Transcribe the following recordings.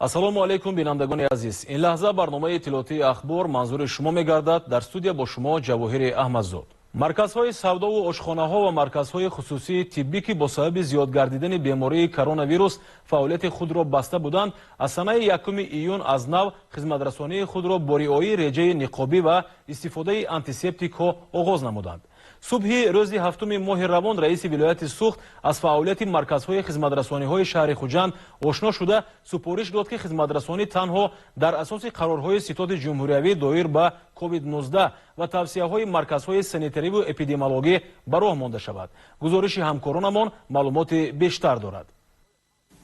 Ассалому алайкум, бинандагони азиз. Ин лаҳза барномаи иттилоотии «Ахбор» манзури шумо мегардад. Дар студия бо шумо Ҷавоҳири Аҳмадзод. Марказҳои савдову ошхонаҳо ва марказҳои хусусии тиббӣ, ки бо сабаби зиёд гардидани бемории коронавирус фаъолияти худро баста буданд, аз санаи 1 июн аз нав хизматрасонии худро бо риояи реҷаи ниқобӣ ва истифодаи антисептикҳо оғоз намуданд. Субҳи рӯзи 7-уми моҳи равон раиси вилояти Суғд аз фаъолияти марказҳои хизматрасониҳои шаҳри Хуҷанд ошно шуда, супориш дод, ки хизматрасонӣ танҳо дар асоси қарорҳои Ситоди ҷумҳуриявӣ доир ба COVID-19 ва тавсияҳои марказҳои санитариву эпидемиологӣ ба роҳ монда шавад. Гузориши ҳамкоронамон маълумоти бештар дорад.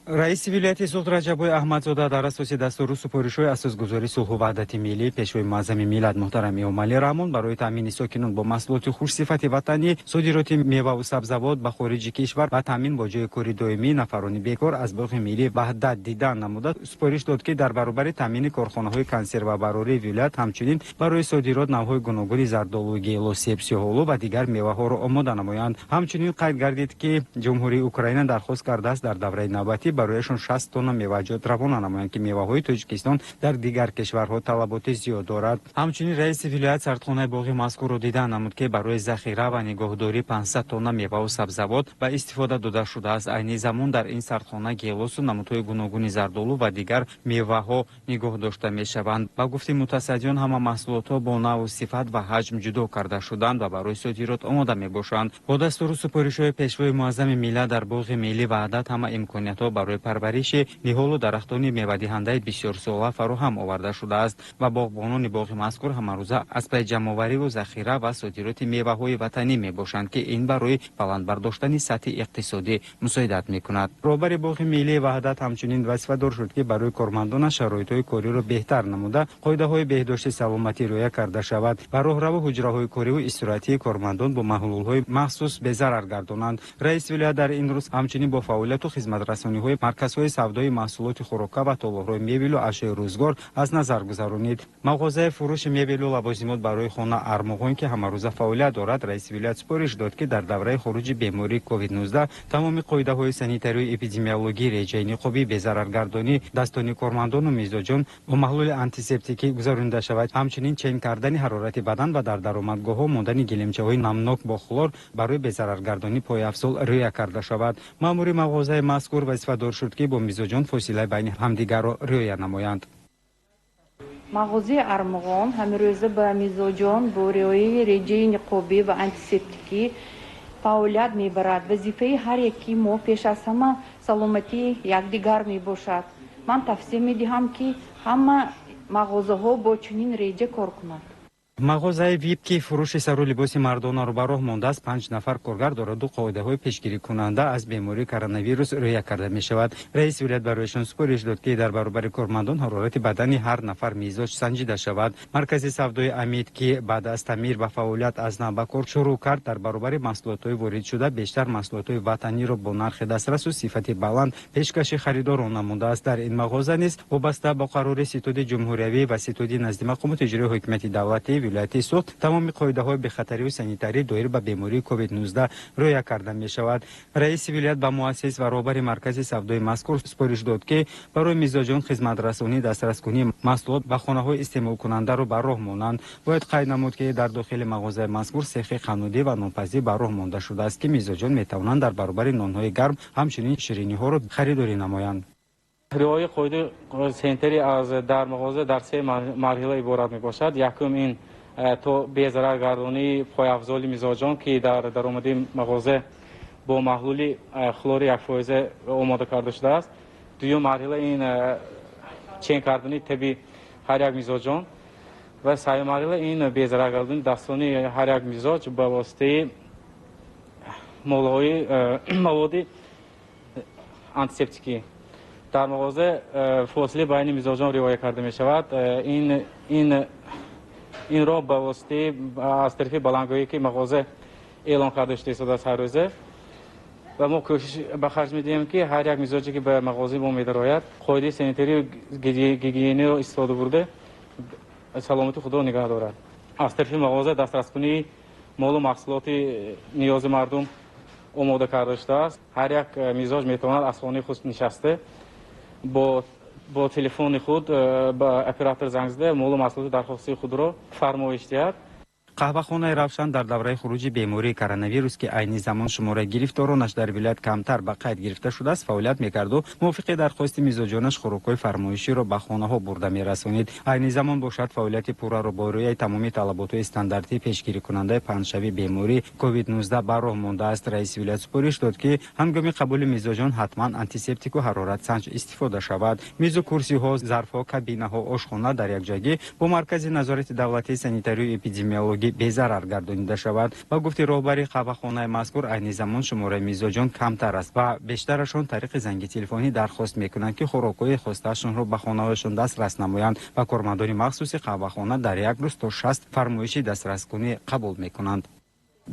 Раиси вилояти Суғд Раҷаббой Аҳмадзода дар асоси дастуру супоришҳои асосгузори сулҳу ваҳдати миллӣ, Пешвои муаззами миллат муҳтарам Эмомалӣ Раҳмон, барои таъмини сокинон бо маҳсулоти хушсифати ватанӣ, содироти меваву сабзавот ба хориҷи кишвар ва таъмин бо ҷойи кори доимии нафарони бекор аз боғи миллӣ «Ваҳдат» дидан намуда, супориш дод, ки дар баробари таъмини корхонаҳои консервабарории вилоят, ҳамчунин барои содирот навъҳои гуногуни зардолу, гелос, себ, сиёҳолу ва дигар меваҳоро омода намоянд. Ҳамчунин қайд гардид, ки Ҷумҳурии Украина дархост кардааст, дар давраи навбатӣ барояшон 60 тонна меваҷот равона намоянд, ки меваҳои Тоҷикистон дар дигар кишварҳо талаботи зиёд дорад. Ҳамчунин раиси вилоят сардхонаи боғи мазкурро дида намуд, ки барои захира ва нигоҳдории 500 тонна меваву сабзавот ба истифода дода шудааст. Айни замон дар ин сардхона гелосу намудҳои гуногуни зардолу ва дигар меваҳо нигоҳ дошта мешаванд. Ба гуфти мутасаддиён, ҳама маҳсулотҳо бо навъу сифат ва ҳаҷм ҷудо карда шуданд ва барои содирот омода мебошанд. Бо дастуру супоришҳои Пешвои муаззами миллат дар боғи миллӣ «Ваҳдат» ҳама имкониятҳо барои парвариши ниҳолу дарахтони мевадиҳандаи бисёрсола фароҳам оварда шудааст ва боғбонони боғи мазкур ҳамарӯза аз пай ҷамъовариву захира ва содироти меваҳои ватанӣ мебошанд, ки ин барои баланд бардоштани сатҳи иқтисодӣ мусоидат мекунад. Роҳбари боғи миллии «Ваҳдат» ҳамчунин вазифадор шуд, ки барои кормандонаш шароитҳои кориро беҳтар намуда, қоидаҳои беҳдошти саломатӣ риоя карда шавад ва роҳраву ҳуҷраҳои кориву истироҳатии кормандон бо маҳлулҳои махсус безарар гардонанд. Раиси вилоят дар ин рӯз ҳамчунин бо фаъолияту хизматрасониҳои марказҳои савдои маҳсулоти хӯрока ва толорҳои мебелу ашёи рӯзгор аз назар гузаронид. Мағозаи фурӯши мебелу лавозимот барои хона «Армуғон», ки ҳамарӯза фаъолият дорад, раиси вилоят супориш дод, ки дар давраи хуруҷи бемории COVID-19 тамоми қоидаҳои санитарию эпидемиологӣ, реҷаи ниқобӣ, безараргардонӣ дастони кормандону мизоҷон бо маҳлули антисептикӣ гузаронида шавад. Ҳамчунин чен кардани ҳарорати бадан ва дар даромадгоҳҳо мондани гилемчаҳои намнок бо хлор барои безараргардонӣ пойафзол риоя карда шавад. Маъмури мағозаи мазкур вазифадор шуд, ки бо мизоҷон фосилаи байни ҳамдигарро риоя намоянд. Мағозаи «Армуғон» ҳамирӯза ба мизоҷон бо риояи реҷаи ниқобӣ ва антисептикӣ фаъолият мебарад. Вазифаи ҳар яки мо пеш аз ҳама саломатии якдигар мебошад. Ман тавсия медиҳам, ки ҳама мағозаҳо бо чунин реҷа кор кунанд. Мағозаи «Вип», ки фурӯши сару либоси мардонаро ба роҳ мондааст, панҷ нафар коргар дораду қоидаҳои пешгирикунанда аз бемории коронавирус риоя карда мешавад. Раиси вилоят барояшон супориш дод, ки дар баробари кормандон ҳарорати бадани ҳар нафар мизоҷ санҷида шавад. Маркази савдои «Амид», ки баъд аз таъмир ба фаъолият аз нав ба кор шурӯъ кард, дар баробари маҳсулотҳои воридшуда бештар маҳсулотҳои ватаниро бо нархи дастрасу сифати баланд пешкаши харидорон намудааст. Дар ин мағоза низ вобаста бо қарори Ситоди ҷумҳуриявӣ ва Ситоди назди мақомоти иҷроии ҳокимияти давлатии вилояти Суғд тамоми қоидаҳои бехатариву санитарӣ доир ба бемории COVID-19 риоя карда мешавад. Раиси вилоят ба муассис ва роҳбари маркази савдои мазкур супориш дод, ки барои мизоҷон хизматрасонӣ, дастраскунии маҳсулот ба хонаҳои истеъмолкунандаро ба роҳ монанд. Бояд қайд намуд, ки дар дохили мағозаи мазкур сехи қаннодӣ ва нонпазӣ ба роҳ монда шудааст, ки мизоҷон метавонанд дар баробари нонҳои гарм ҳамчунин шириниҳоро харидорӣ намоянд. Риояи қоидаи санитарӣ аз дар мағоза дар се марҳила иборат мебошад. Якум, ин то безарар гардонии пойафзоли мизоҷон, ки дар даромади мағоза бо маҳлули хлори 1-фоиза омода карда шудааст. Дуюм марҳила, ин чен кардани таби ҳар як мизоҷон ва сеюм марҳила, ин безарар гардонии дастони ҳар як мизоҷ ба воситаи молҳои маводи антисептикӣ. Дар мағоза фосилаи байни мизоҷон риоя карда мешавад. Инро ба воситаи аз тарафи баландгоҳе, ки мағоза эълон карда шуда истодааст ҳар рӯза, ва мо кӯшиш ба харҷ медиҳем, ки ҳар як мизоҷе, ки ба мағозаи мо медарояд, қоидаи санитарию гигиениро истифода бурда, саломатии худро нигаҳ дорад. Аз тарафи мағоза дастраскунии молу маҳсулоти ниёзи мардум омода карда шудааст. Ҳар як мизоҷ метавонад аз хонаи худ нишаста бо Бо телефони худ ба оператор занг зада, молу маҳсулоти дархостии худро фармоиш диҳад. Қаҳвахонаи Равшан дар давраи хуруҷи бемории коронавирус, ки айни замон шумораи гирифторонаш дар вилоят камтар ба қайд гирифта шудааст, фаъолият мекарду мувофиқи дархости мизоҷонаш хӯрокҳои фармоиширо ба хонаҳо бурда мерасонид. Айни замон бошад, фаъолияти пурраро бо риояи тамоми талаботҳои стандартии пешгирикунандаи паҳншавии бемории COVID-19 ба роҳ мондааст. Раиси вилоят супориш дод, ки ҳангоми қабули мизоҷон ҳатман антисептику ҳароратсанҷ истифода шавад. Мизу курсиҳо, зарфҳо, кабинаҳо, ошхона дар якҷоягӣ бо Маркази назорати давлатии санитарию эпидемиологӣ безарар гардонида шавад. Ба гуфти роҳбари қаҳвахонаи мазкур, айни замон шумораи мизоҷон камтар аст ва бештарашон тариқи занги телефонӣ дархост мекунанд, ки хӯрокҳои хостаашонро ба хонаҳояшон дастрас намоянд ва кормандони махсуси қаҳвахона дар як рӯз то 60 фармоиши дастраскунӣ қабул мекунанд.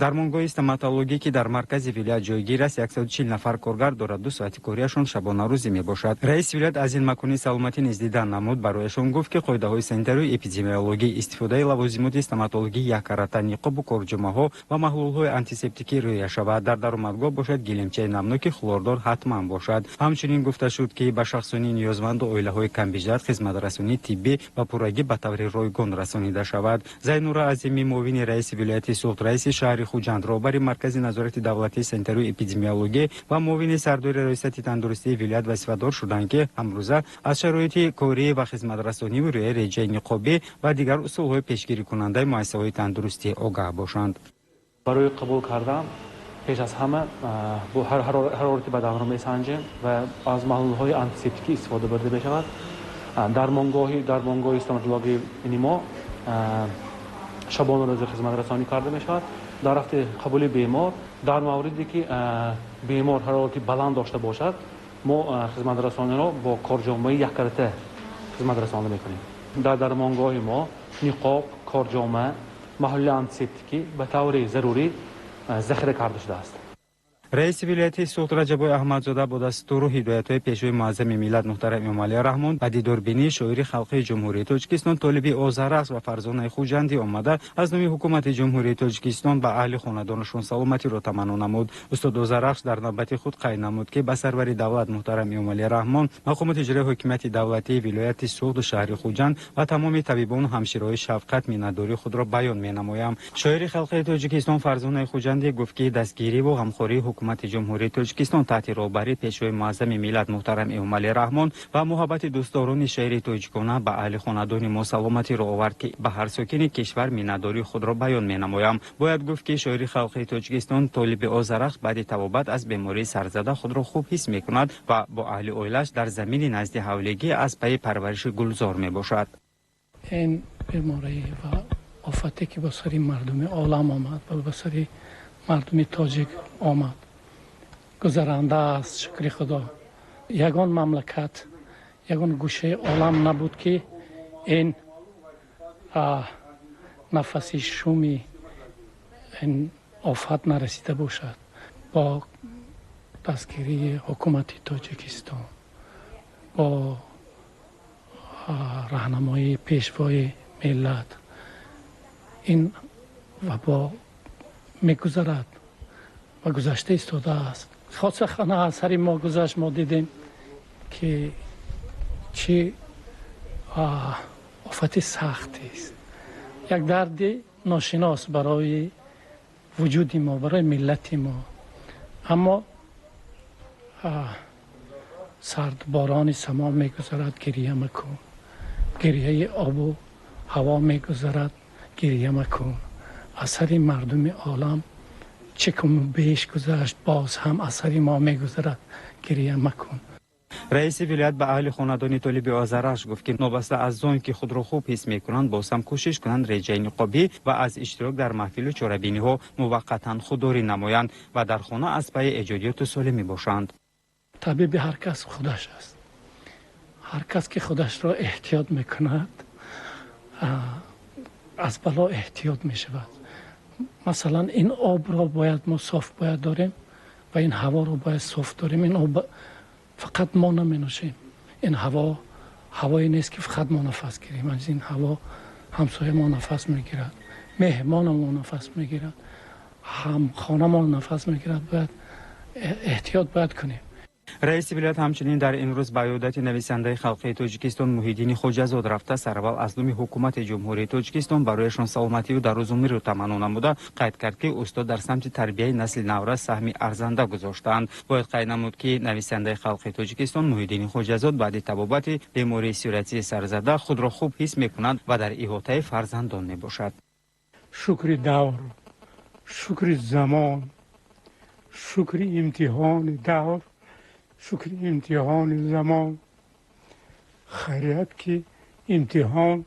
Дармонгоҳи стоматологӣ, ки дар маркази вилоят ҷойгир аст, 140 нафар коргар дорад, 2 соати кориашон шабонарӯзӣ мебошад. Раиси вилоят аз ин макони саломатӣ низ дидан намуд. Барояшон гуфт, ки қоидаҳои санитарию эпидемиологӣ, истифодаи лавозимоти стоматологӣ яккарата, ниқобу корҷумаҳо ва маҳлулҳои антисептикӣ риоя шавад. Дар даромадгоҳ бошад, гилемчаи намноки хлордор ҳатман бошад. Ҳамчунин гуфта шуд, ки ба шахсони ниёзманду оилаҳои камбиҷат хизматрасонии тиббӣ ба пуррагӣ ба таври ройгон расонида шавад. Зайнура Азимӣ, муовини раиси вилояти Суғд, раиси шаҳри Хуҷанд, роҳбари Маркази назорати давлатии санитарию эпидемиологӣ ва муовини сардори Раёсати тандурустии вилоят вазифадор шуданд, ки ҳамрӯза аз шароити корӣ ва хизматрасониву риояи реҷаи ниқобӣ ва дигар усулҳои пешгирикунандаи муассисаҳои тандурустӣ огаҳ бошанд. Барои қабул кардан пеш аз ҳама бо ҳарорати баданро месанҷем ва аз маҳлулҳои антисептикӣ истифода бурда мешавад. Дармонгоҳи стоматологии мо шабонарӯзӣ хизматрасонӣ карда мешавад. Дар рафти қабули бемор, дар мавриде ки бемор ҳарорати баланд дошта бошад, мо хизматрасониро бо корҷомаи яккарата хизматрасонӣ мекунем. Дар дармонгоҳи мо ниқоб, корҷома, маҳлули антисептикӣ ба таври зарурӣ захира карда шудааст. Раиси вилояти Суғд Раҷабой Аҳмадзода бо дастуру ҳидоятҳои Пешвои муаззами миллат муҳтарам Эмомалӣ Раҳмон ба дидорбинии шоири халқии Ҷумҳурии Тоҷикистон Толиби Озарахш ва Фарзонаи Хуҷандӣ омада, аз номи ҳукумати Ҷумҳурии Тоҷикистон ба аҳли хонадонашон саломатиро таманно намуд. Устод Озарахш дар навбати худ қайд намуд, ки ба сарвари давлат муҳтарам Эмомалӣ Раҳмон, мақомоти иҷроии ҳокимияти давлатии вилояти Суғду шаҳри Хуҷанд ва тамоми табибону ҳамшираҳои шафқат миннатдории худро баён менамоям. Шоири халқии Тоҷикистон Фарзонаи Хуҷандӣ гуфт, ки дастгириву ғамхории ҳукумати Ҷумҳурии Тоҷикистон таҳти роҳбарии Пешвои муаззами миллат муҳтарам Эмомалӣ Раҳмон ва муҳаббати дӯстдорони шеъри тоҷикона ба аҳли хонадони мо саломатиро овард, ки ба ҳар сокини кишвар миннатдории худро баён менамоям. Бояд гуфт, ки шоири халқии Тоҷикистон Толиби Озарахш баъди табобат аз бемории сарзада худро хуб ҳис мекунад ва бо аҳли оилааш дар замини назди ҳавлигӣ аз пайи парвариши гулзор мебошад. Ин беморӣ ва офате, ки ба сари мардуми олам омад ва ба сари мардуми тоҷик омад, гузаранда аст, шукри Худо. Ягон мамлакат, ягон гӯшаи олам набуд, ки ин нафаси шуми ин офат нарасида бошад. Бо дастгирии ҳукумати Тоҷикистон, бо раҳнамоии Пешвои миллат ин вабо мегузарад ва гузашта истодааст. Хоса аз сари мо гузашт, мо дидем, ки чӣ офати сахтест, як дарди ношинос барои вуҷуди мо, барои миллати мо. Аммо сардборони само мегузарад, гирия макун, гирияи обу ҳаво мегузарад, гирия макун. Аз сари мардуми олам чӣ кам беш гузашт, боз ҳам аз сари мо мегузарад, гирия макун. Раиси вилоят ба аҳли хонадони Толиби Озарахш гуфт, ки новобаста аз он ки худро хуб ҳис мекунанд, боз ҳам кӯшиш кунанд реҷаи ниқобӣ ва аз иштирок дар маҳфилу чорабиниҳо муваққатан худдорӣ намоянд ва дар хона аз пайи эҷодиёту солимӣ бошанд. Табиби ҳар кас худаш аст. Ҳар кас ки худашро эҳтиёт мекунад, аз бало эҳтиёт мешавад. Масалан, ин обро бояд мо соф бояд дорем ва ин ҳаворо бояд соф дорем. Ин об фақат мо наменӯшем, ин ҳаво ҳавое нест, ки фақат мо нафас гирем. Аз ин ҳаво ҳамсоя мо нафас мегирад, меҳмона мо нафас мегирад, ҳамхона мо нафас мегирад. Бояд эҳтиёт бояд кунем. Раиси вилоят ҳамчунин дар ин рӯз ба иёдати нависандаи халқии Тоҷикистон Муҳиддини Хоҷазод рафта, сараввал аз номи ҳукумати Ҷумҳурии Тоҷикистон барояшон саломатию дарозумриро таманно намуда, қайд кард, ки устод дар самти тарбияи насли наврас саҳми арзанда гузоштаанд. Бояд қайд намуд, ки нависандаи халқии Тоҷикистон Муҳиддини Хоҷазод баъди табобати бемории сироятии сарзада худро хуб ҳис мекунад ва дар иҳотаи фарзандон мебошад. Шукри давр, шукри замон, шукри имтиҳони давр, шукри имтиҳони замон. Хайрият, ки имтиҳон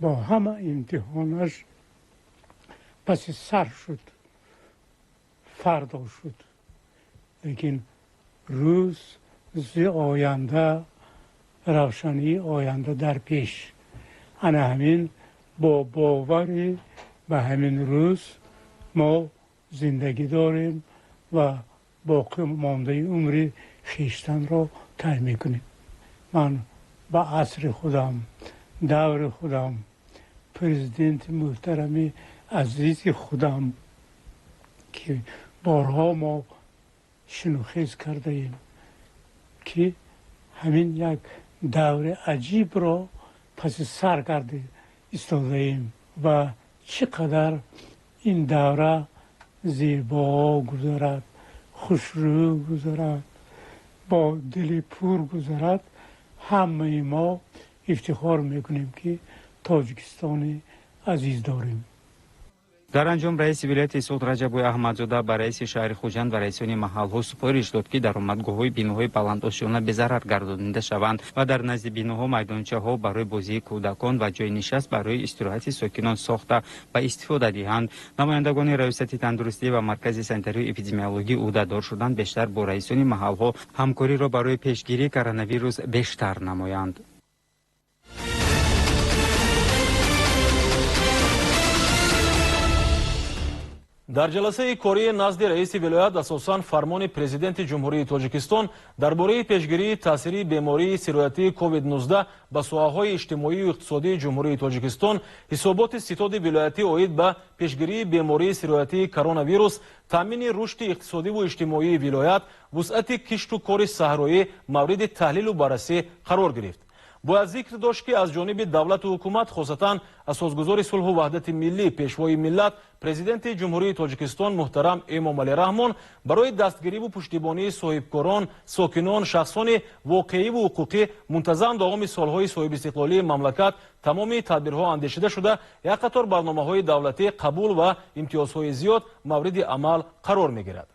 бо ҳама имтиҳонаш паси сар шуд, фардо шуд, лекин рӯзи оянда, равшании оянда дар пеш. Ана ҳамин бо боварӣ ба ҳамин рӯз мо зиндагӣ дорем ва боқӣ мондаи умри хештанро тай мекунем. Ман ба асри худам, даври худам, президенти муҳтарами азизи худам, ки борҳо мо шинухез кардаем, ки ҳамин як даври аҷибро паси сар карда истодаем ва чӣ қадар ин давра зебо гузарад, хушрӯ гузарад, бо дили пур гузарад, ҳамаи мо ифтихор мекунем, ки Тоҷикистони азиз дорем. Дар анҷом раиси вилояти Суғд Раҷаббой Аҳмадзода ба раиси шаҳри Хуҷанд ва раисони маҳалҳо супориш дод, ки даромадгоҳҳои биноҳои баландошёна безарар гардонида шаванд ва дар назди биноҳо майдончаҳо барои бозии кӯдакон ва ҷои нишаст барои истироҳати сокинон сохта ба истифода диҳанд. Намояндагони Раёсати тандурустӣ ва Маркази санитарию эпидемиологӣ ӯҳдадор шуданд, бештар бо раисони маҳалҳо ҳамкориро барои пешгирии коронавирус бештар намоянд. Дар ҷаласаи кории назди раиси вилоят асосан фармони Президенти Ҷумҳурии Тоҷикистон дар бораи пешгирии таъсири бемории сироятии COVID-19 ба соҳаҳои иҷтимоию иқтисодии Ҷумҳурии Тоҷикистон, ҳисоботи ситоди вилоятӣ оид ба пешгирии бемории сироятии коронавирус, таъмини рушди иқтисодиву иҷтимоии вилоят, вусъати кишту кори саҳроӣ мавриди таҳлилу баррасӣ қарор гирифт. Бояд зикр дошт, ки аз ҷониби давлату ҳукумат, хосатан асосгузори сулҳу ваҳдати миллӣ, Пешвои миллат, Президенти Ҷумҳурии Тоҷикистон муҳтарам Эмомалӣ Раҳмон барои дастгириву пуштибонии соҳибкорон, сокинон, шахсони воқеиву ҳуқуқӣ мунтазам давоми солҳои соҳибистиқлолии мамлакат тамоми тадбирҳо андешида шуда, як қатор барномаҳои давлатӣ қабул ва имтиёзҳои зиёд мавриди амал қарор мегирад.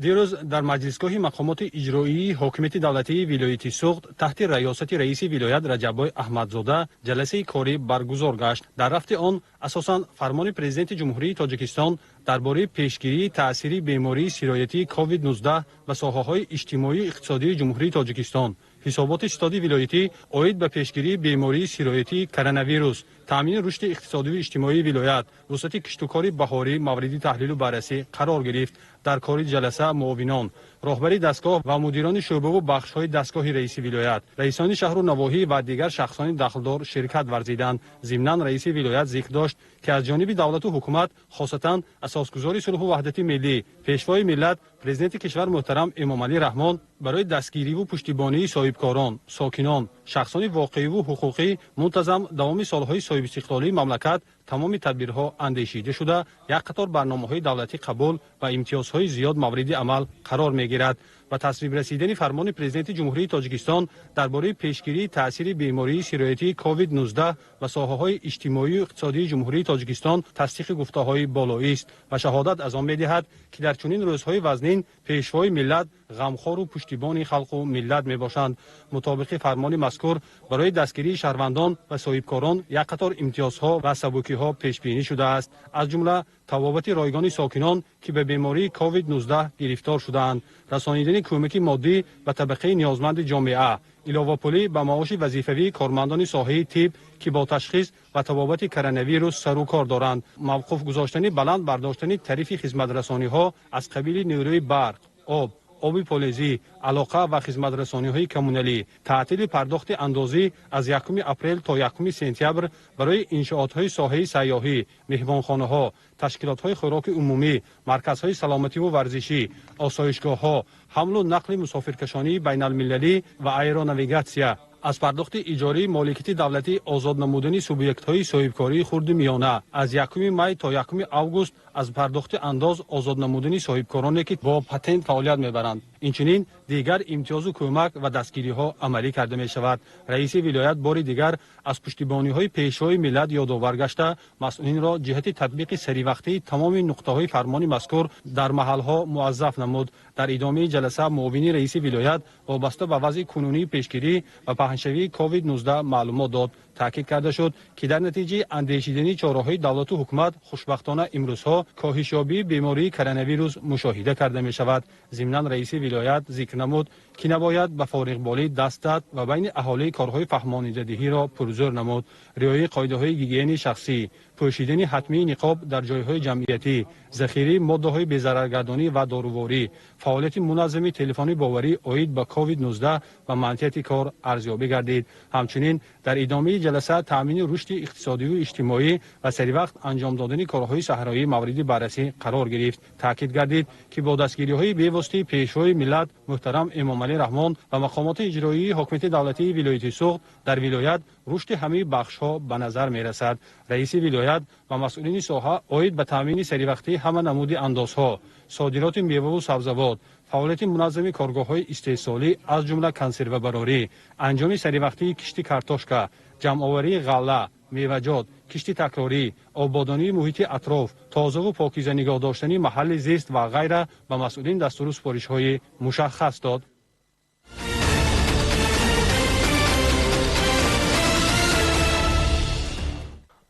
Дирӯз дар маҷлисгоҳи мақомоти иҷроии ҳокимияти давлатии вилояти Суғд таҳти раёсати раиси вилоят Раҷаббой Аҳмадзода ҷаласаи корӣ баргузор гашт. Дар рафти он асосан фармони Президенти Ҷумҳурии Тоҷикистон дар бораи пешгирии таъсири бемории сироятии COVID-19 ба соҳаҳои иҷтимоию иқтисодии Ҷумҳурии Тоҷикистон, ҳисоботи ситоди вилоятӣ оид ба пешгирии бемории сироятии коронавирус, таъмини рушди иқтисодиву иҷтимоии вилоят, вусъати киштукори баҳорӣ мавриди таҳлилу баррасӣ қарор гирифт. Дар кори ҷаласа муовинон, роҳбари дастгоҳ ва мудирони шӯъбаву бахшҳои дастгоҳи раиси вилоят, раисони шаҳру навоҳӣ ва дигар шахсони дахлдор ширкат варзиданд. Зимнан раиси вилоят зикр дошт, ки аз ҷониби давлату ҳукумат, хосатан асосгузори сулҳу ваҳдати миллӣ, Пешвои миллат, Президенти кишвар муҳтарам Эмомалӣ Раҳмон барои дастгириву пуштибонии соҳибкорон, сокинон, шахсони воқеиву ҳуқуқӣ мунтазам давоми солҳои соҳибистиқлолии мамлакат тамоми тадбирҳо андешида шуда, як қатор барномаҳои давлатӣ қабул ва имтиёзҳои зиёд мавриди амал қарор мегирад. Ба тасвиб расидани фармони Президенти Ҷумҳурии Тоҷикистон дар бораи пешгирии таъсири бемории сироятии COVID-19 ба соҳаҳои иҷтимоию иқтисодии Ҷумҳурии Тоҷикистон тасдиқи гуфтаҳои болоист ва шаҳодат аз он медиҳад, ки дар чунин рӯзҳои вазнин Пешвои миллат ғамхору пуштибони халқу миллат мебошанд. Мутобиқи фармони мазкур барои дастгирии шаҳрвандон ва соҳибкорон як қатор имтиёзҳо ва сабукиҳо пешбинӣ шудааст, аз ҷумла табобати ройгони сокинон, ки ба бемории COVID-19 гирифтор шудаанд, расонидани кӯмаки моддӣ ба табақаи ниёзманди ҷомеа, иловапулӣ ба маоши вазифавии кормандони соҳаи тиб, ки бо ташхис ва табобати коронавирус сару кор доранд, мавқуф гузоштани баланд бардоштани тарифи хизматрасониҳо аз қабили нерӯи барқ, об, оби полезӣ, алоқа ва хизматрасониҳои коммуналӣ, таътили пардохти андозӣ аз 1 апрел то 1 сентябр барои иншоотҳои соҳаи сайёҳӣ, меҳмонхонаҳо, ташкилотҳои хӯроки умумӣ, марказҳои саломативу варзишӣ, осоишгоҳҳо, ҳамлу нақли мусофиркашонии байналмилалӣ ва аэронавигатсия, аз пардохти иҷории моликияти давлатӣ озод намудани субъектҳои соҳибкории хурди миёна, аз 1 май то 1 август аз пардохти андоз озод намудани соҳибкороне ки бо патент фаъолият мебаранд. Инчунин дигар имтиёзу кӯмак ва дастгириҳо амалӣ карда мешавад. Раиси вилоят бори дигар аз пуштибониҳои Пешвои миллат ёдовар гашта, масъулинро ҷиҳати татбиқи саривақтии тамоми нуқтаҳои фармони мазкур дар маҳалҳо муаззаф намуд. Дар идомаи ҷаласа муовини раиси вилоят вобаста ба вазъи кунунии пешгирӣ ва паҳншавии COVID-19 маълумот дод. Таъкид карда шуд, ки дар натиҷаи андешидани чораҳои давлату ҳукумат хушбахтона имрӯзҳо коҳишёбии бемории коронавирус мушоҳида карда мешавад. Зимнан раиси вилоят зикр намуд, ки набояд ба фориғболӣ даст дад ва байни аҳолӣ корҳои фаҳмонидадиҳиро пурзӯр намуд. Риояи қоидаҳои гигиени шахсӣ, пӯшидани ҳатмии ниқоб дар ҷойҳои ҷамъиятӣ, захираи моддаҳои безараргардонӣ ва доруворӣ, фаъолияти муназзами телефони боварӣ оид ба COVID-19 ва манфиати кор арзёбӣ гардид. Ҳамчунин дар идомаи ҷаласа таъмини рушди иқтисодиву иҷтимоӣ ва саривақт анҷом додани корҳои саҳроӣ мавриди баррасӣ қарор гирифт. Таъкид гардид, ки бо дастгириҳои бевоситаи Пешвои миллат муҳтарам Эмомалӣ Раҳмон ва мақомоти иҷроии ҳокимияти давлатии вилояти Суғд дар вилоят рушди ҳамаи бахшҳо ба назар мерасад. Раиси вилоят ва масъулини соҳа оид ба таъмини саривақтии ҳама намуди андозҳо, содироти меваву сабзавот, фаъолияти муназзами коргоҳҳои истеҳсолӣ аз ҷумла консервабарорӣ, анҷоми саривақтии кишти картошка, ҷамъоварии ғалла, меваҷот, кишти такрорӣ, ободонии муҳити атроф, тозаву покиза нигоҳ доштани маҳалли зист ва ғайра ба масъулин дастуру супоришҳои мушаххас дод.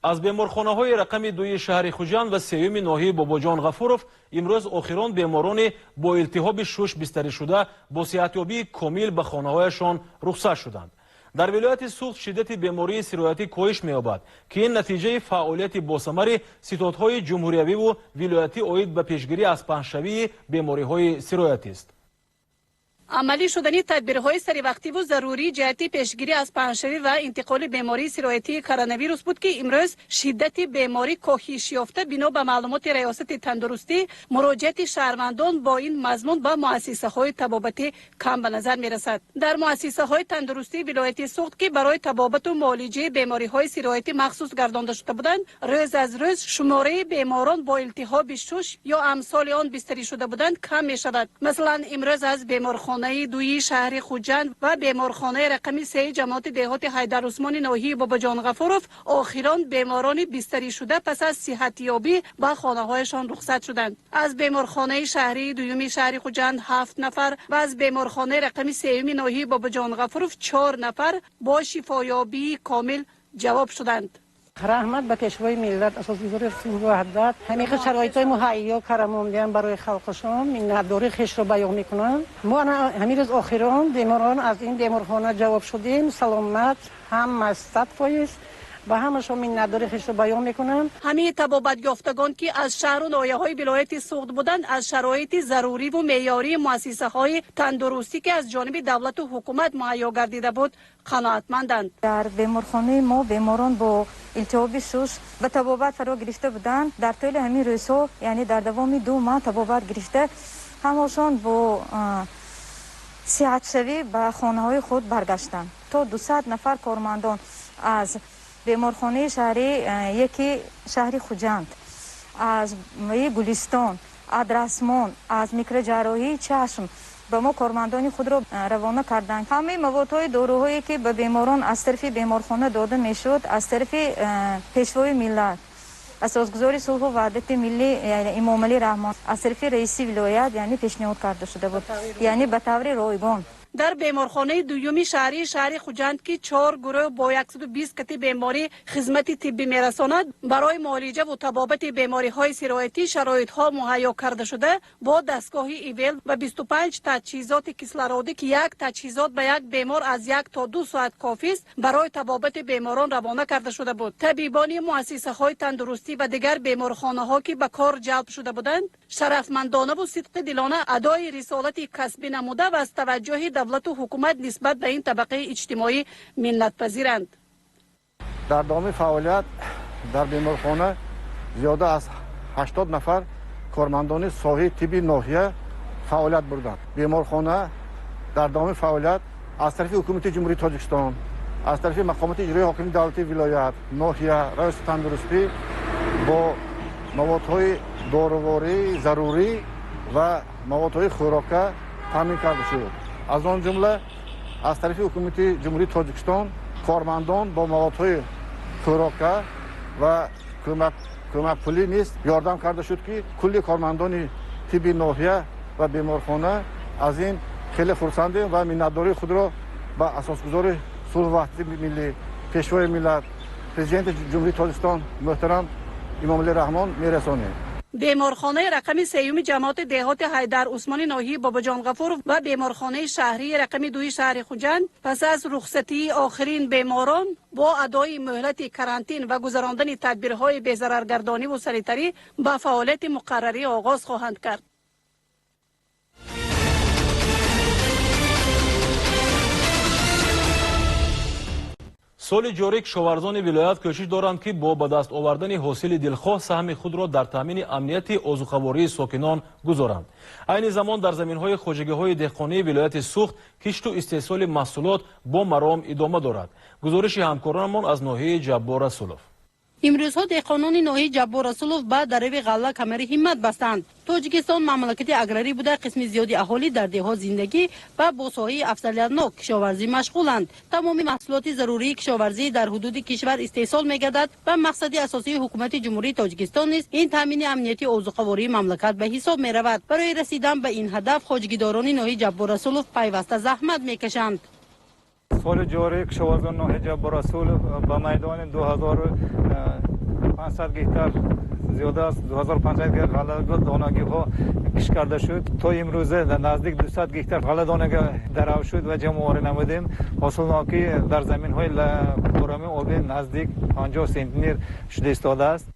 Аз беморхонаҳои рақами 2 шаҳри Хуҷанд ва 3 ноҳияи Бобоҷон Ғафуров имрӯз охирон беморони бо илтиҳоби шуш бистарӣшуда бо сиҳатёбии комил ба хонаҳояшон рухсат шуданд. Дар вилояти Суғд шиддати бемории сироятӣ коҳиш меёбад, ки ин натиҷаи фаъолияти босамари ситодҳои ҷумҳуриявиву вилоятӣ оид ба пешгирӣ аз паҳншавии бемориҳои сироятист. Амалӣ шудани тадбирҳои саривақтиву зарурӣ ҷиҳати пешгирӣ аз паҳншавӣ ва интиқоли бемории сироятии коронавирус буд, ки имрӯз шиддати беморӣ коҳиш ёфта, бино ба маълумоти Раёсати тандурустӣ, муроҷиати шаҳрвандон бо ин мазмун ба муассисаҳои табобатӣ кам ба назар мерасад. Дар муассисаҳои тандурустии вилояти Суғд, ки барои табобату муолиҷаи бемориҳои сироятӣ махсус гардонда шуда буданд, рӯз аз рӯз шумораи беморон бо илтиҳоби шуш ё амсоли он бистарӣ шуда буданд кам мешавад. Масалан, имрӯз аз беморхона 2 шаҳри Хуҷанд ва беморхонаи рақами 3 ҷамоати деҳоти Ҳайдарусмони ноҳияи Бобоҷон Ғафуров охирон беморони бистарӣшуда пас аз сиҳатёбӣ ба хонаҳояшон рухсат шуданд. Аз беморхонаи шаҳрии 2 шаҳри Хуҷанд 7 нафар ва аз беморхонаи рақами 3 ноҳияи Бобоҷон Ғафуров 4 нафар бо шифоёбии комил ҷавоб шуданд. Раҳмат ба Пешвои миллат, асосгузори сулҳу ваҳдат. Ҳамин шароитҳои муҳайё карамондаам барои халқашон, миннатдории хешро баён мекунам. Мо ҳамин рӯз охирон беморон аз ин беморхона ҷавоб шудем, саломат, ҳама 100%. Ба ҳамашон миннатдории хешро баён мекунам. Ҳамаи табобатёфтагон, ки аз шаҳру ноҳияҳои вилояти Суғд буданд, аз шароити заруриву меъёрии муассисаҳои тандурустӣ, ки аз ҷониби давлату ҳукумат муҳайё гардида буд, қаноатманданд. Дар беморхонаи мо беморон бо илтиҳоби шуш ба табобат фаро гирифта буданд. Дар тӯли ҳамин рӯзҳо, яъне дар давоми 2 моҳ табобат гирифта, ҳамашон бо сиҳатшавӣ ба хонаҳои худ баргаштанд. То 200 нафар кормандон аз беморхонаи шаҳри яки шаҳри Хуҷанд, аз Гулистон, Адрасмон, аз микроҷарроҳии чашм ба мо кормандони худро равона карданд. Ҳамаи маводҳои доруҳое, ки ба беморон аз тарафи беморхона дода мешуд, аз тарафи Пешвои миллат, асосгузори сулҳу ваҳдати миллӣ Эмомалӣ Раҳмон, аз тарафи раиси вилоят, яъне пешниҳод карда шуда буд, яъне ба таври ройгон. Дар беморхонаи 2 шаҳрии шаҳри Хуҷанд, ки 4 гурӯҳ бо 120 кати беморӣ хизмати тиббӣ мерасонад, барои муолиҷа ва табобати бемориҳои сироятӣ шароитҳо муҳайё карда шуда, бо дастгоҳи ИВЛ ва 25 таҷҳизоти кислородӣ, ки як таҷҳизот ба як бемор аз 1 то 2 соат кофист, барои табобати беморон равона карда шуда буд. Табибони муассисаҳои тандурустӣ ва дигар беморхонаҳо, ки ба кор ҷалб шуда буданд, Шарафмандонаву сидқи дилона адои рисолати касбӣ намуда ва аз таваҷҷӯҳи давлату ҳукумат нисбат ба ин табақаи иҷтимоӣ миннатпазиранд. Дар давоми фаъолият дар беморхона зиёда аз 80 нафар кормандони соҳаи тибби ноҳия фаъолият бурданд. Беморхона дар давоми фаъолият аз тарафи ҳукумати Ҷумҳурии Тоҷикистон, аз тарафи мақомоти иҷроии ҳокимияти давлатии вилоят, ноҳия, раёсати тандурустӣ бо маводҳои доруворӣ зарурӣ ва маводҳои хӯрока таъмин карда шуд. Аз он ҷумла аз тарафи ҳукумати Ҷумҳурии Тоҷикистон кормандон бо маводҳои хӯрока ва кӯмакпулӣ низ ёрдам карда шуд, ки кулли кормандони тибби ноҳия ва беморхона аз ин хеле хурсандем ва миннатдории худро ба асосгузори сулҳу ваҳдати миллӣ, пешвои миллат, президенти Ҷумҳурии Тоҷикистон муҳтарам Имомалӣ Раҳмон мерасонем. Беморхонаи рақами сеюми ҷамоати деҳоти Ҳайдар Усмони ноҳияи Бобоҷон Ғафуров ва беморхонаи шаҳрии рақами дуи шаҳри Хуҷанд пас аз рухсатии охирин беморон бо адои муҳлати карантин ва гузарондани тадбирҳои безараргардониву санитарӣ ба фаъолияти муқаррарӣ оғоз хоҳанд кард. Соли ҷорӣ кишоварзони вилоят кӯшиш доранд, ки бо ба даст овардани ҳосили дилхоҳ саҳми худро дар таъмини амнияти озуқавории сокинон гузоранд. Айни замон дар заминҳои хоҷагиҳои деҳқонии вилояти Суғд кишту истеҳсоли маҳсулот бо маром идома дорад. Гузориши ҳамкоронамон аз ноҳияи Ҷаббор Расулов. Имрӯзҳо деҳқонони ноҳияи Ҷаббор Расулов ба дарави ғалла камари ҳиммат бастанд. Тоҷикистон мамлакати аграрӣ буда, қисми зиёди аҳолӣ дар деҳот зиндагӣ ва бо соҳаи афзалиятнок кишоварзӣ машғуланд. Тамоми маҳсулоти зарурии кишоварзӣ дар ҳудуди кишвар истеҳсол мегардад ва мақсади асосии ҳукумати Ҷумҳурии Тоҷикистон низ ин таъмини амнияти озуқавории мамлакат ба ҳисоб меравад. Барои расидан ба ин ҳадаф хоҷагидорони ноҳияи Ҷаббор Расулов пайваста заҳмат мекашанд. Соли ҷорӣ кишоварзони ноҳияи Ҷаббор Расулов ба майдони 2500 гектар, зиёда аз 2500 гектар ғаллагул донагиҳо кишт карда шуд. То имрӯза наздик 200 гектар ғалладонага дарав шуд ва ҷамъоварӣ намудем. Ҳосилнокӣ дар заминҳои короми обӣ наздик 50 сентнер шуда истодааст.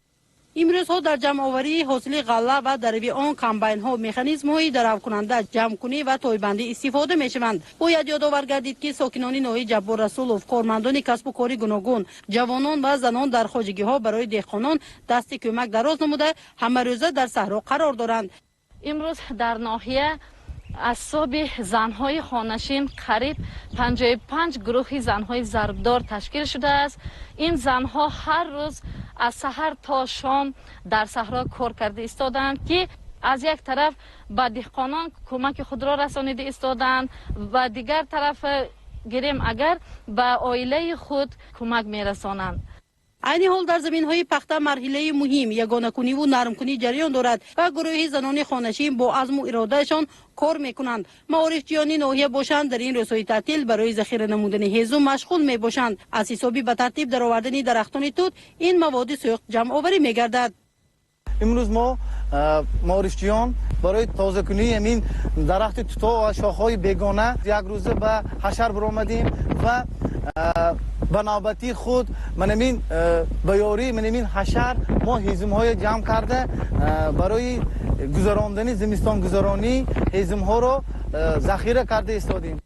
Имрӯзҳо дар ҷамъоварии ҳосили ғалла ва дарави он комбайнҳо, механизмҳои даравкунанда, ҷамъкунӣ ва тойбандӣ истифода мешаванд. Бояд ёдовар гардид, ки сокинони ноҳияи Ҷаббор Расулов, кормандони касбу кори гуногун, ҷавонон ва занон дар хоҷагиҳо барои деҳқонон дасти кӯмак дароз намуда, ҳамарӯза дар саҳро қарор доранд. Имрӯз дар ноҳия аз ҳисоби занҳои хонашин қариб 55 гурӯҳи занҳои зарбдор ташкил шудааст. Ин занҳо ҳар рӯз аз саҳар то шом дар саҳро кор карда истодаанд, ки аз як тараф ба деҳқонон кӯмаки худро расонида истодаанд ва дигар тараф гирем агар ба оилаи худ кӯмак мерасонанд. Айни ҳол дар заминҳои пахта марҳилаи муҳим ягонакуниву нармкунӣ ҷараён дорад ва гурӯҳи занони хонашин бо азму иродаашон кор мекунанд. Маорифҷиёни ноҳия бошанд, дар ин рӯзҳои таътил барои захира намудани ҳезум машғул мебошанд. Аз ҳисоби ба тартиб даровардани дарахтони тут ин маводи сӯхт ҷамъоварӣ мегардад. Имрӯз мо маорифҷиён барои тозакунии ҳамин дарахти туто ва шохҳои бегона як рӯза ба ҳашар баромадем ва ба навбати худ манамин ба ёрии манамин ҳашар мо ҳезумҳоя ҷамъ карда барои гузарондани зимистонгузаронӣ ҳезумҳоро захира карда истодем.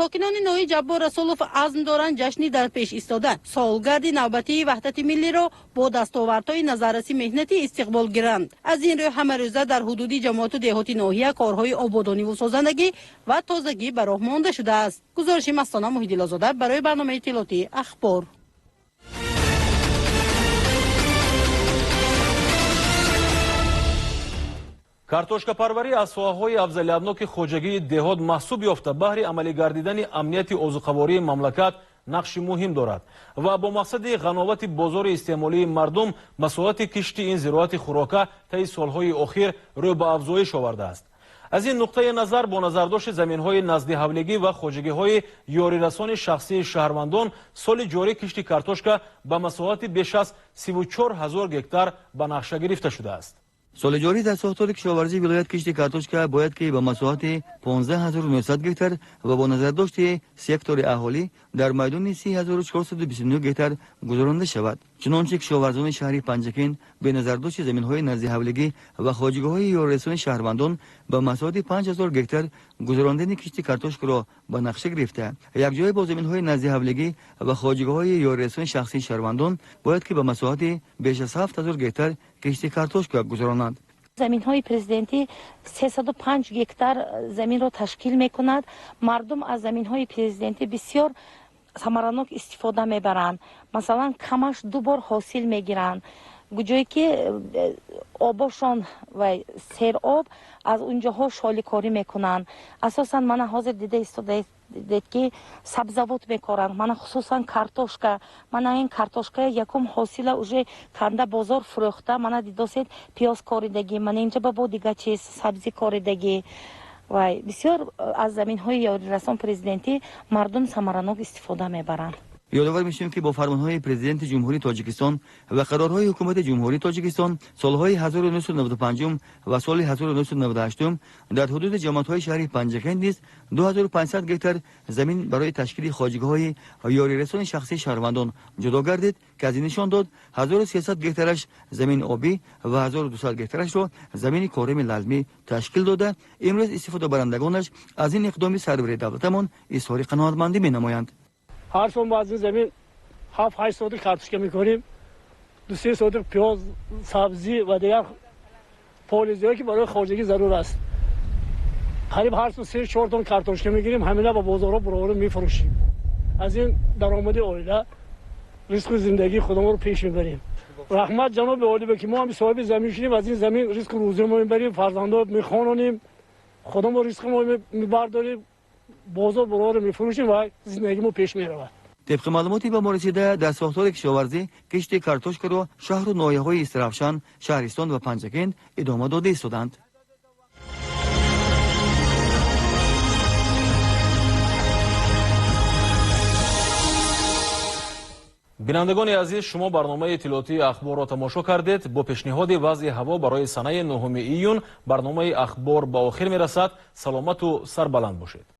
Сокинони ноҳияи Ҷаббор Расулов азм доранд ҷашни дар пеш истода солгарди навбатии ваҳдати миллиро бо дастовардҳои назарраси меҳнатӣ истиқбол гиранд. Аз ин рӯ ҳамарӯза дар ҳудуди ҷамоату деҳоти ноҳия корҳои ободониву созандагӣ ва тозагӣ ба роҳ монда шудааст. Гузориши Мастона Муҳиддилозода барои барномаи иттилоотии Ахбор. Картошкапарварӣ аз соҳаҳои афзалиятноки хоҷагии деҳот маҳсуб ёфта, баҳри амалӣ гардидани амнияти озуқавории мамлакат нақши муҳим дорад ва бо мақсади ғановати бозори истеъмолии мардум масоҳати кишти ин зироати хӯрока таи солҳои охир рӯ ба афзоиш овардааст. Аз ин нуқтаи назар бо назардошти заминҳои наздиҳавлигӣ ва хоҷагиҳои ёрирасони шахсии шаҳрвандон соли ҷорӣ кишти картошка ба масоҳати беш аз 34 000 гектар ба нақша гирифта шудааст. Соли ҷорӣ дар сохтори кишоварзии вилоят кишти картошка бояд ки ба масоҳати 15900 гектар ва бо назардошти сектори аҳолӣ дар майдони 30429 гектар гузаронида шавад. Чунончи кишоварзони шаҳри Панҷакент бе назардошти заминҳои наздиҳавлигӣ ва хоҷигоҳҳои ёрирасони шаҳрвандон ба масоҳати 5000 гектар гузарондани кишти картошкаро ба нақша гирифта, якҷоя бо заминҳои наздиҳавлигӣ ва хоҷигоҳҳои ёрирасони шахсии шаҳрвандон бояд ки ба масоҳати беш аз 7000 гектар кишти картошка гузаронанд. Заминҳои президентӣ 305 гектар заминро ташкил мекунад. Мардум аз заминҳои президентӣ бисёр самаранок истифода мебаранд. Масалан, камаш 2 бор ҳосил мегиранд. Ҷое ки обошон ва сероб, аз унҷоҳо шоликорӣ мекунанд. Асосан мана ҳозир дида истодаед ки сабзавот мекоранд. Мана хусусан картошка. Мана ин картошка якум ҳосила уже канда бозор фурӯхта. Мана дидосед пиёз коридагӣ, мана инҷа ба бо дига чиз сабзӣ коридагӣ. Вай бисёр аз заминҳои ёрирасон президентӣ мардум самаранок истифода мебаранд. Ёдовар мешавем ки бо фармонҳои Президенти Ҷумҳурии Тоҷикистон ва қарорҳои Ҳукумати Ҷумҳурии Тоҷикистон солҳои 1995 ва соли 1998 дар ҳудуди ҷамоатҳои шаҳри Панҷакент низ 2500 гектар замин барои ташкили хоҷигоҳҳои ёрирасони шахсии шаҳрвандон ҷудо гардид, ки аз ин нишон дод 1300 гектараш замини обӣ ва 1200 гектарашро замини корами лалмӣ ташкил дода, имрӯз истифодабарандагонаш аз ин иқдоми сарвари давлатамон изҳори қаноатмандӣ менамоянд. Ҳар сол мо аз ин замин 7-8 сотик картошка мекорем, 2-3 сотик пиёз, сабзӣ ва дигар полизиҳое ки барои хоҷагӣ зарур аст. Қариб ҳар сол 3-4 тонна картошка мегирем, ҳамина ба бозорҳо бароварда мефурӯшем. Аз ин даромади оила ризқу зиндагии худамонро пеш мебарем. Раҳмат ҷаноби олӣ ки мо ҳам соҳиби замин шудем, аз ин замин ризқу рӯзӣ мо мебарем, фарзандо мехононем, худамон ризқи мо мебардорем, бозор бароварда мефурӯшем ва зиндагии мо пеш меравад. Тибқи маълумоти ба мо расида, дар сохтори кишоварзӣ кишти картошкаро шаҳру ноҳияҳои Истаравшан, Шаҳристон ва Панҷакент идома дода истоданд. Бинандагони азиз, шумо барномаи иттилоотии ахборро тамошо кардед. Бо пешниҳоди вазъи ҳаво барои санаи 9 июн барномаи ахбор ба охир мерасад. Саломату сарбаланд бошед.